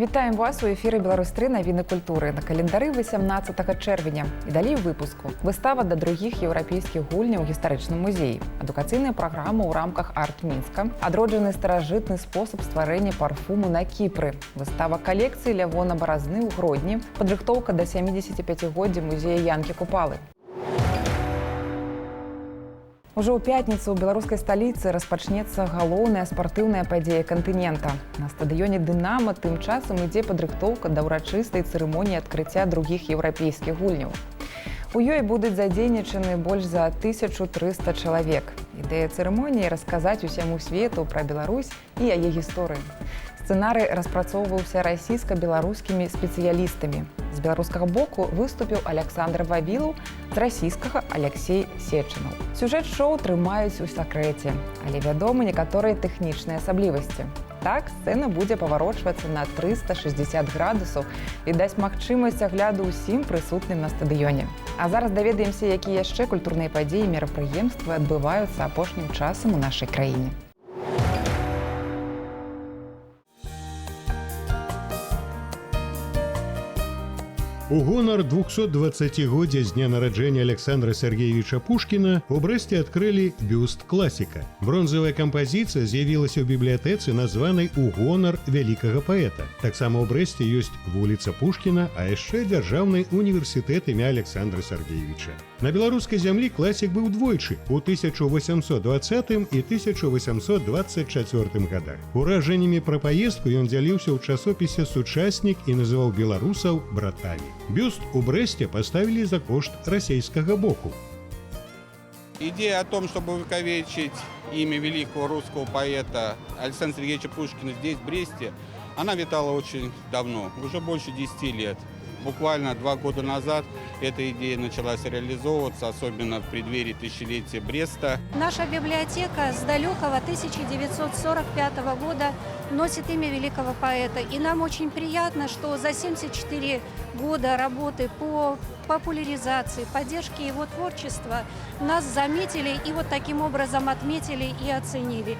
Вітаем вас у эфіры Беларусь-3, навіны культуры. На календары 18 чэрвеня. І далей у выпуску. Выстава да другіх еўрапейскіх гульняў у гістарычным музеі. Адукацыйная праграма ў рамках арт-Мінска. Адроджаны старажытны спосаб стварэння парфуму на Кіпры. Выстава калекцыі Лявона Баразны ў Гродні. Падрыхтоўка да 75годдзя музея Янкі Купалы. Ужо ў пятніцу ў беларускай сталіцы распачнецца галоўная спартыўная падзея кантынента. На стадыёне «Дынама» тым часам ідзе падрыхтоўка да ўрачыстай цырымоніі адкрыцця другіх еўрапейскіх гульняў. У ёй будуць задзейнічаны больш за 1300 чалавек. Ідэя цырымоніі — расказаць усяму свету пра Беларусь і яе гісторыю. Сцэнарый распрацоўваўся расійска-беларускімі спецыялістамі. З беларускага боку выступіў Аляксандр Вавілаў, з расійскага — Аляксей Сечанаў. Сюжэт шоу трымаюць у сакрэце, але вядомы некаторыя тэхнічныя асаблівасці. Так, сцэна будзе паварочвацца на 360 градусаў і дасць магчымасць агляду ўсім прысутным на стадыёне. А зараз даведаемся, якія яшчэ культурныя падзеі і мерапрыемствы адбываюцца апошнім часам у нашай краіне. У гонар 220годдзя з дня нараджэння Аляксандра Сяргеевіча Пушкіна у Брэсце адкрылі бюст класіка. Бронзавая кампазіцыя з'явілася ў бібліятэцы, названай у гонар вялікага паэта. Таксама ў Брэсце ёсць вуліца Пушкіна, а яшчэ дзяржаўны універсітэт імя Аляксандра Сяргеевіча. На беларускай зямлі класік быў двойчы, у 1820 і 1824 годах. Уражаннямі пра паездку ён дзяліўся ў часопісе «Сучаснік» і называў беларусаў братамі. Бюст у Брэсце паставілі за кошт расійскага боку. Идея о том, чтобы увековечить имя великого русского поэта Александра Сергеевича Пушкина здесь, в Бресте, она витала очень давно, уже больше 10 лет. Буквально 2 года назад эта идея началась реализовываться, особенно в преддверии тысячелетия Бреста. Наша библиотека с далекого 1945 года носит имя великого поэта. И нам очень приятно, что за 74 года работы по популяризации, поддержке его творчества нас заметили и вот таким образом отметили и оценили.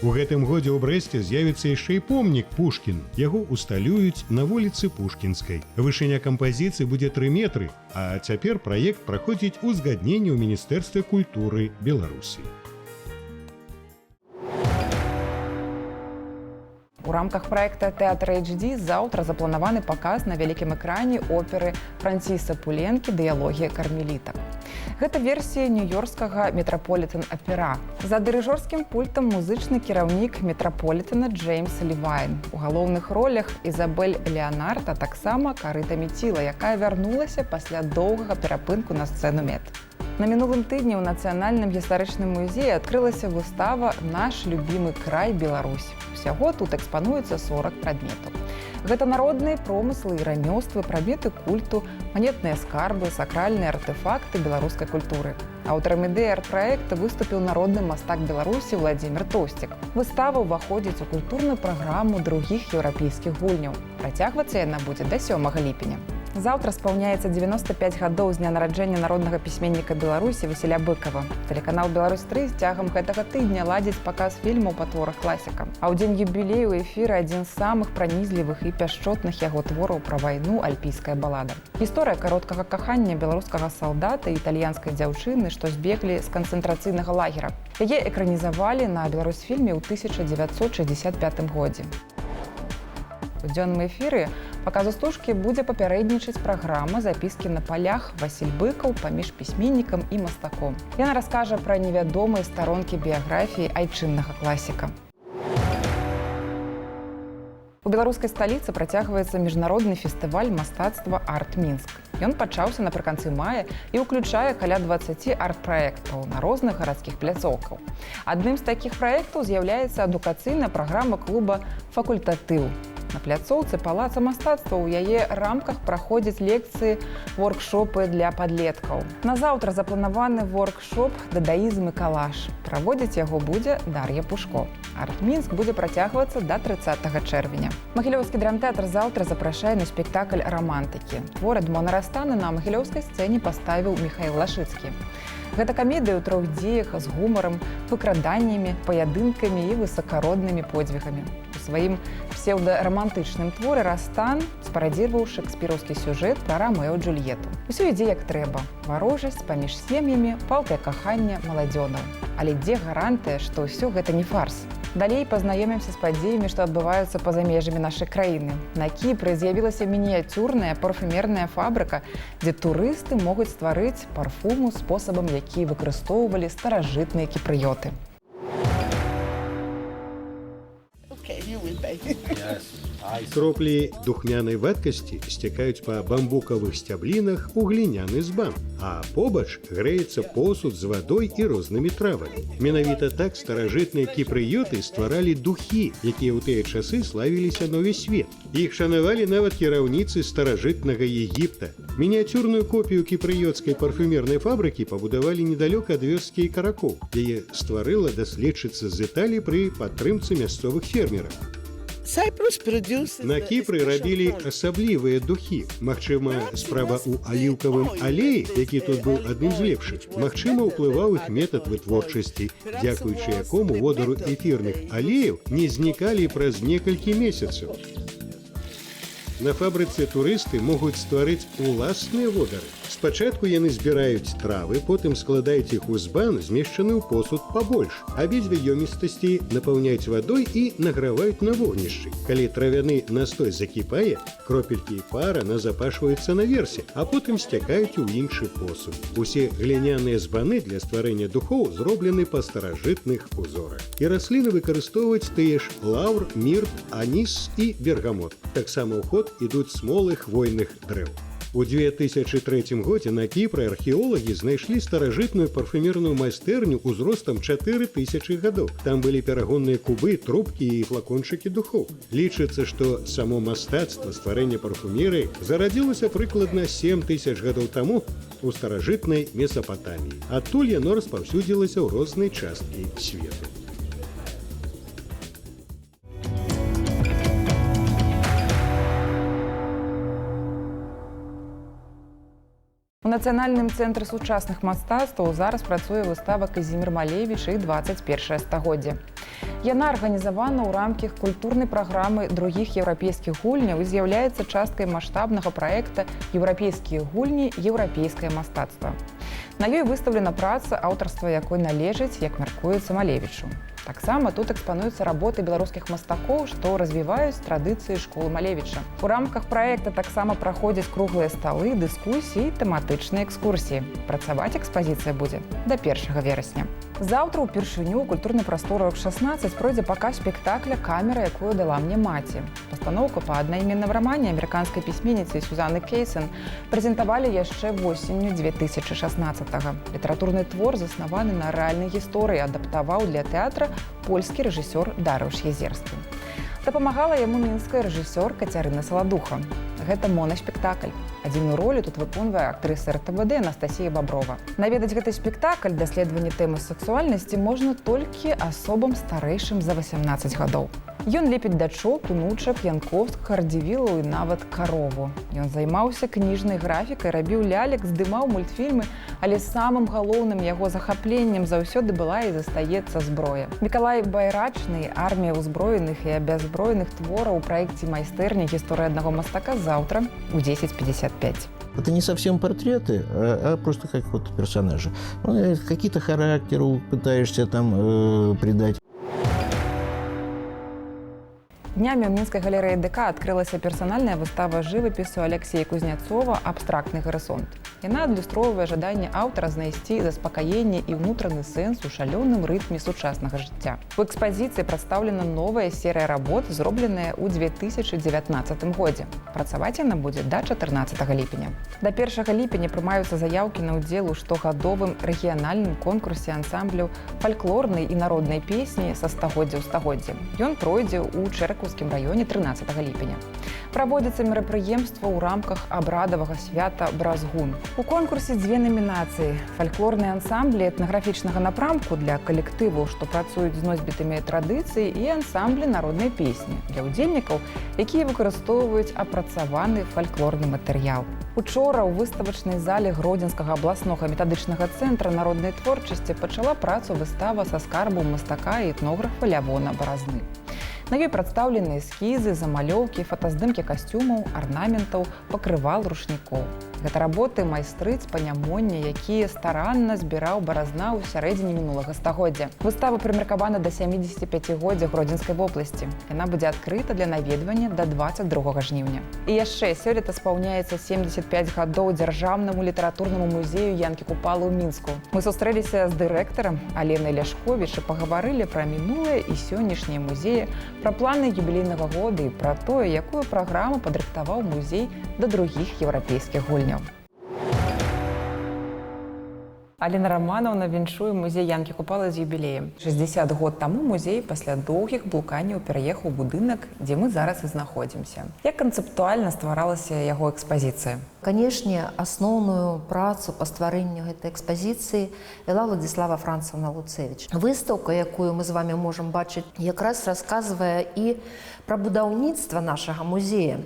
У гэтым годзе ў Брэсце з'явіцца яшчэ і помнік Пушкіну. Яго усталююць на вуліцы Пушкінскай. Вышыня кампазіцыі будзе 3 метры, а цяпер праект праходзіць узгадненне ў міністэрстве культуры Беларусі. У рамках праекта Тэатр HD заўтра запланаваны паказ на вялікім экране оперы Франсіса Пуленкі «Дыялогі кармелітак». Гэта версія нью-йоркскага Метраполітэн Апера. За дырыжорскім пультам музычны кіраўнік Метраполітэна Джеймс Лівайн. У галоўных ролях Ізабель Леонард, а таксама Карыта Міціла, якая вярнулася пасля доўгага перапынку на сцэну Мет. На мінулым тыдні ў нацыянальным гістарычным музеі адкрылася выстава «Наш любимый край Беларусь». Усяго тут экспануецца 40 прадметаў. Гэта народныя промыслы і рамёствы, прадметы культу, манетныя скарбы, сакральныя артэфакты беларускай культуры. Аўтарам ідэі арт-праекта выступіў народны мастак Беларусі Уладзімір Тоўсцік. Выстава ўваходзіць у культурную праграму другіх еўрапейскіх гульняў. Працягвацца яна будзе да 7 ліпеня. Заўтра спаўняецца 95 гадоў з дня нараджэння народнага пісьменніка Беларусі Васіля Быкава. Тэлеканал Беларусь-3 з цягам гэтага тыдня ладзіць паказ фільмаў па творах класіка. А ў дзень юбілею эфіры адзін з самых пранізлівых і пяшчотных яго твораў пра вайну — «Альпійская балада». Гісторыя кароткага кахання беларускага салдата і італьянскай дзяўчыны, што збеглі з канцэнтрацыйнага лагера. Яе экранізавалі на Беларусьфільме ў 1965 годзе. У дзённым эфіры паказу стужкі будзе папярэднічаць праграма «Запіскі на палях. Васіль Быкаў паміж пісьменнікам і мастаком». Яна раскажа пра невядомыя старонкі біяграфіі айчыннага класіка. У беларускай сталіцы працягваецца міжнародны фестываль мастацтва «Арт-Мінск». Ён пачаўся напрыканцы мая і ўключае каля 20 арт-праектаў на розных гарадскіх пляцоўкаў. Адным з такіх праектаў з'яўляецца адукацыйная праграма клуба «Факультатыў». На пляцоўцы палаца мастацтва ў яе рамках праходзяць лекцыі, воркшопы для падлеткаў. На заўтра запланаваны воркшоп «Дадаізм і калаж». Праводзіць яго будзе Дар'я Пушко. «Арт-Мінск» будзе працягвацца да 30 чэрвеня. Магілёўскі драмтэатр заўтра запрашае на спектакль «Рамантыкі». Твор Эдмона Растана на магілёўскай сцэне паставіў Міхаіл Лашыцкі. Гэта камедыя ў трох дзеях з гумарам, выкраданнямі, паядынкамі і высакароднымі подзвігамі. У сваім псеўдарамантычным творы Растан спарадзіраваў шэкспіраўскі сюжэт пра Рамэо Джульету. Усё ідзе як трэба. Варожасць паміж сем'ямі, палкае каханне маладзёнаў. Але дзе гарантыя, што ўсё гэта не фарс? Далей пазнаёмімся з падзеямі, што адбываюцца па-за межамі нашай краіны. На Кіпры з'явілася мініяцюрная парфумерная фабрыка, дзе турысты могуць стварыць парфуму спосабам, які выкарыстоўвалі старажытныя кіпрыёты. Кроплі духмянай вадкасці сцякаюць па бамбукавых сцяблінах у гліняны збан, а побач грэецца посуд з вадой і рознымі травамі. Менавіта так старажытныя кіпрыёты стваралі духі, якія ў тыя часы славіліся на ўвесь свет. Іх шанавалі нават кіраўніцы старажытнага Егіпта. Мініяцюрную копію кіпрыёцкай парфюмернай фабрыкі пабудавалі недалёка ад вёскі Каракоў. Яе стварыла даследчыца з Італіі пры падтрымцы мясцовых фермераў. На Кіпры рабілі асаблівыя духі. Магчыма, справа ў аліўкавым алеі, які тут быў адным з лепшых. Магчыма, ўплываў іх метад вытворчасці, дзякуючы якому водару эфірных алеяў не знікалі праз некалькі месяцаў. На фабрыцы турысты могуць стварыць уласныя водары. Спачатку яны збіраюць травы, потым складаюць іх у збан, змешчаны ў посуд пабольш. Абедзве ёмістасці напаўняюць вадой і награваюць на вогнішчы. Калі травяны настой закіпае, кропелькі пара назапашваюцца наверсе, а потым сцякаюць у іншы посуд. Усе гліняныя збаны для стварэння духоў зроблены па старажытных узорах. І расліны выкарыстоўваюць тыя ж лаўр, мірт, аніс і бергамот. Таксама ў ход ідуць смолы хвойных дрэў. У 2003 годзе на Кіпры археолагі знайшлі старажытную парфумерную майстэрню ўзростам 4000 гадоў. Там былі перагонныя кубы, трубкі і флакончыкі духоў. Лічыцца, што само мастацтва стварэння парфумерыі зарадзілася прыкладна 7000 гадоў таму у старажытнай Месапатаміі. Адтуль яно распаўсюдзілася ў розныя часткі свету. У Нацыянальным цэнтры сучасных мастацтваў зараз працуе выстава Казімір Малевіч і 21 стагоддзе. Яна арганізавана ў рамках культурнай праграмы другіх еўрапейскіх гульняў і з'яўляецца часткай маштабнага праекта «Еўрапейскія гульні. Еўрапейскае мастацтва». На ёй выстаўлена праца, аўтарства якой належыць, як мяркуецца, Малевічу. Таксама тут экспануюцца работы беларускіх мастакоў, што развіваюць традыцыі школы Малевіча. У рамках праекта таксама праходзяць круглыя сталы, дыскусіі, тэматычныя экскурсіі. Працаваць экспазіцыя будзе да 1 верасня. Заўтра ўпершыню ў культурнай прасторы ОК-16 пройдзе паказ спектакля «Камера, якую дала мне маці». Пастаноўку па аднайменным рамане амерыканскай пісьменніцы Сюзанны Кейсен прэзентавалі яшчэ восенню 2016-го. Літаратурны твор, заснаваны на рэальнай гісторыі, адаптаваў для тэатра польскі рэжысёр Дарыуш Езерскі. Дапамагала яму мінская рэжысёр Кацярына Саладуха. Гэта монаспектакль. Адзіную ролю тут выконвае актрыса РТВД Анастасія Баброва. Наведаць гэты спектакль, даследаванне тэмы сексуальнасці, можна толькі асобам старэйшым за 18 гадоў. Ён лепіць дачок, унучак, Янковскага, Радзівілаў і нават карову. Ён займаўся кніжнай графікай, рабіў лялек, здымаў мультфільмы, але самым галоўным яго захапленнем заўсёды была і застаецца зброя. Мікалай Байрачны, армія ўзброеных і абяззброеных твораў у праекце майстэрні гісторыя аднаго мастака заўтра ў 10:55. Это не совсем портреты, а просто как вот персонажи. Ну, какие-то характеры пытаешься там придать. Днямі ў мінскай галерэі ДК адкрылася персанальная выстава жывапісу Алексея Кузняцова «Абстрактны гарызонт». Яна адлюстроўвае жаданне аўтара знайсці заспакаенне і ўнутраны сэнс у шалёным рытме сучаснага жыцця. У экспазіцыі прадстаўлена новая серыя работ, зробленая ў 2019 годзе. Працаваць яна будзе да 14 ліпеня. Да 1 ліпеня прымаюцца заяўкі на ўдзел у штогадовым рэгіянальным конкурсе ансамбляў фальклорнай і народнай песні са стагоддзя ў стагоддзе. Ён пройдзе ў Чэракаўскім раёне 13 ліпеня. Праводзіцца мерапрыемства ў рамках абрадавага свята «Бразгун». У конкурсе дзве намінацыі: фальклорныя ансамблі этнаграфічнага напрамку для калектываў, што працуюць з носьбітамі традыцый, і ансамблі народнай песні для ўдзельнікаў, якія выкарыстоўваюць апрацаваны фальклорны матэрыял. Учора ў выставачнай зале Гродзенскага абласнога метадычнага цэнтра народнай творчасці пачала працу выстава са скарбу мастака і этнографа Лявона Баразны. На ёй прадстаўлены эскізы, замалёўкі, фотаздымкі касцюмаў, арнаментаў, пакрывал, рушнікоў. Гэта работы майстрыц Панямоння, якія старанна збіраў Баразна ў сярэдзіне мінулага стагоддзя. Выстава прымеркавана да 75годдзя Гродзенскай вобласці. Яна будзе адкрыта для наведвання да 22 жніўня. І яшчэ сёлета спаўняецца 75 гадоў дзяржаўнаму літаратурнаму музею Янкі Купалы ў Мінску. Мы сустрэліся з дырэктарам Аленай Ляшковіч і пагаварылі пра мінулае і сённяшнія музеі, пра планы юбілейнага года і пра тое, якую праграму падрыхтаваў музей да другіх еўрапейскіх гульняў. Алена Раманаўна, віншую музей Янкі Купалы з юбілеем. 60 год таму музей пасля доўгіх блуканняў пераехаў у будынак, дзе мы зараз і знаходзімся. Як канцэптуальна стваралася яго экспазіцыя? Канешне, асноўную працу па стварэнню гэтай экспазіцыі вяла Уладзіслава Францаўна Луцэвіч. Выстаўка, якую мы з вами можам бачыць, якраз расказвае і пра будаўніцтва нашага музея.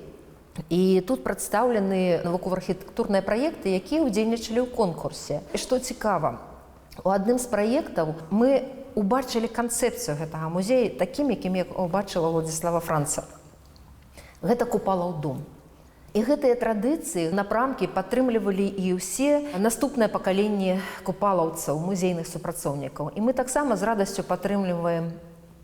І тут прадстаўлены навукова-архітэктурныя праекты, якія ўдзельнічалі ў конкурсе. І што цікава, у адным з праектаў мы убачылі канцэпцыю гэтага музея такім, якім я убачыла Уладзіслава Франца. Гэта Купалаў дом. І гэтыя традыцыі, напрамкі падтрымлівалі і ўсе наступнае пакаленне купалаўцаў, музейных супрацоўнікаў. І мы таксама з радасцю падтрымліваем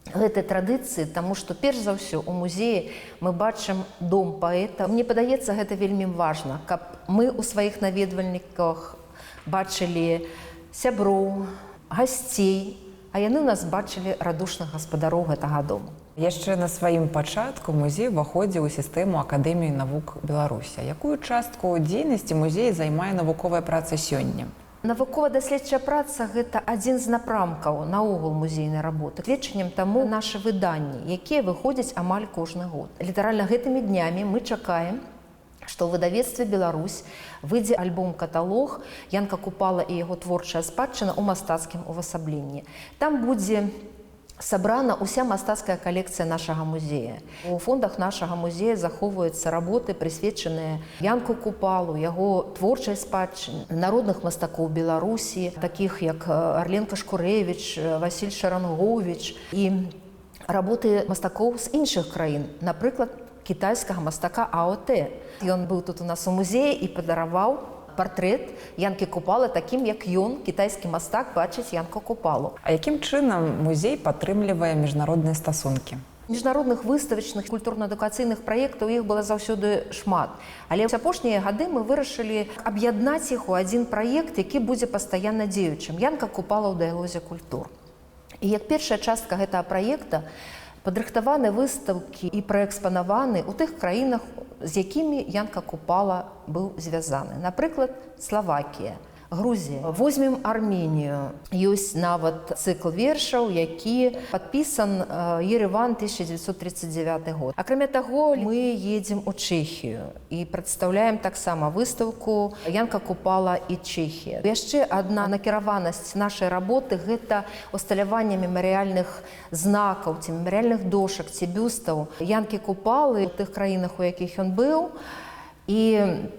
гэтай традыцыі, таму што перш за ўсё у музеі мы бачым дом паэта. Мне падаецца, гэта вельмі важна, каб мы ў сваіх наведвальніках бачылі сяброў, гасцей, а яны ў нас бачылі радушных гаспадароў гэтага дому. Яшчэ на сваім пачатку музей уваходзіў у сістэму Акадэміі навук Беларусі. Якую частку дзейнасці музея займае навуковая праца сёння? Навукова-даследчая праца гэта адзін з напрамкаў наогул музейнай работы. Сведчаннем таму нашы выданні, якія выходзяць амаль кожны год. Літаральна гэтымі днямі мы чакаем, што ў выдавецтве «Беларусь» выйдзе альбом-каталог Янка Купала і яго творчая спадчына ў мастацкім увасабленні. Там будзе сабрана ўся мастацкая калекцыя нашага музея. У фондах нашага музея захоўваюцца работы, прысвечаныя Янку Купалу, яго творчай спадчыне, народных мастакоў Беларусі, такіх як Арленка Шкурэвіч, Васіль Шаранговіч і работы мастакоў з іншых краін, напрыклад, кітайскага мастака АОТ. Ён быў тут у нас у музеі і падараваў партрэт Янкі Купалы такім, як ён, кітайскі мастак, бачыць Янку Купалу. А якім чынам музей падтрымлівае міжнародныя стасункі? Міжнародных выставачных, культурна-адукацыйных праектаў іх было заўсёды шмат. Але ў апошнія гады мы вырашылі аб'яднаць іх у адзін праект, які будзе пастаянна дзеючым. Янка Купала ў дыялозе культур. І як першая частка гэтага праекта падрыхтаваны выстаўкі і праэкспанаваны ў тых краінах, з якімі Янка Купала быў звязаны. Напрыклад, Славакія, Грузія. Возьмем Арменію. Ёсць нават цыкл вершаў, які падпісан Ереван 1939 год. Акрамя таго, мы едзем у Чэхію і прадстаўляем таксама выстаўку Янка Купала і Чэхія. Яшчэ адна накіраванасць нашай работы гэта усталяванне мемарыяльных знакаў, ці мемарыяльных дошак, ці бюстаў Янкі Купалы ў тых краінах, у якіх ён быў, і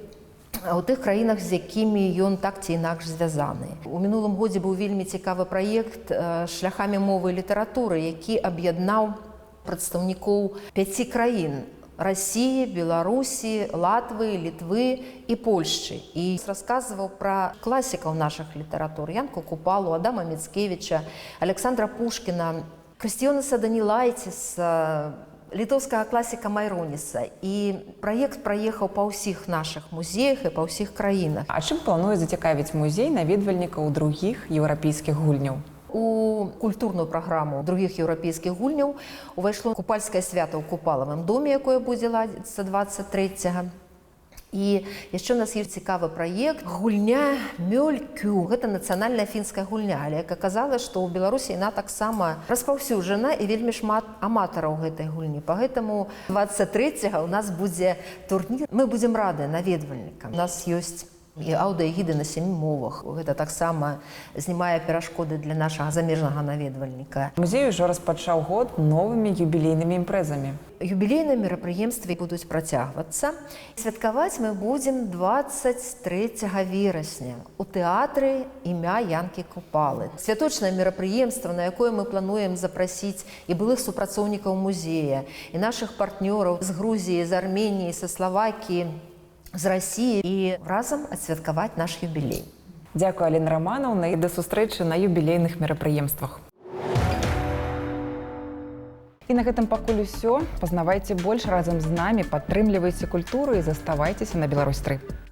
у тых краінах, з якімі ён так ці інакш звязаны. У мінулым годзе быў вельмі цікавы праект «Шляхамі мовы і літаратуры», які аб'яднаў прадстаўнікоў 5 краін: Расіі, Беларусі, Латвы, Літвы і Польшчы. І расказваў пра класікаў нашых літаратур: Янку Купалу, Адама Міцкевіча, Александра Пушкіна, Крысціёнаса Данілайціса, літоўскага класіка Майроніса. І праект праехаў па ўсіх нашых музеях і па ўсіх краінах. А чым плануе зацікавіць музей наведвальнікаў другіх еўрапейскіх гульняў? У культурную праграму другіх еўрапейскіх гульняў увайшло купальскае свята ў Купалавым доме, якое будзе ладзіцца 23-го. І яшчэ у нас ёсць цікавы праект гульня Мёлькю. Гэта нацыянальная фінская гульня, але як аказалася, што ў Беларусі яна таксама распаўсюджана і вельмі шмат аматараў гэтай гульні. Па гэтаму 23-го у нас будзе турнір. Мы будзем рады наведвальнікам. У нас ёсць І аўдыягіды на сямі мовах. Гэта таксама знімае перашкоды для нашага замежнага наведвальніка. Музей ужо распачаў год новымі юбілейнымі імпрэзамі. Юбілейныя мерапрыемствы будуць працягвацца. Святкаваць мы будзем 23 верасня у тэатры імя Янкі Купалы. Святочнае мерапрыемства, на якое мы плануем запрасіць і былых супрацоўнікаў музея, і нашых партнёраў з Грузіі, з Арменіі, са Славакіі, з Расіі, і разам адсвяткаваць наш юбілей. Дзякую, Аліна Раманаўна, і да сустрэчы на юбілейных мерапрыемствах. І на гэтым пакуль усё. Пазнавайце больш разам з намі, падтрымлівайце культуру і заставайцеся на Беларусь 3.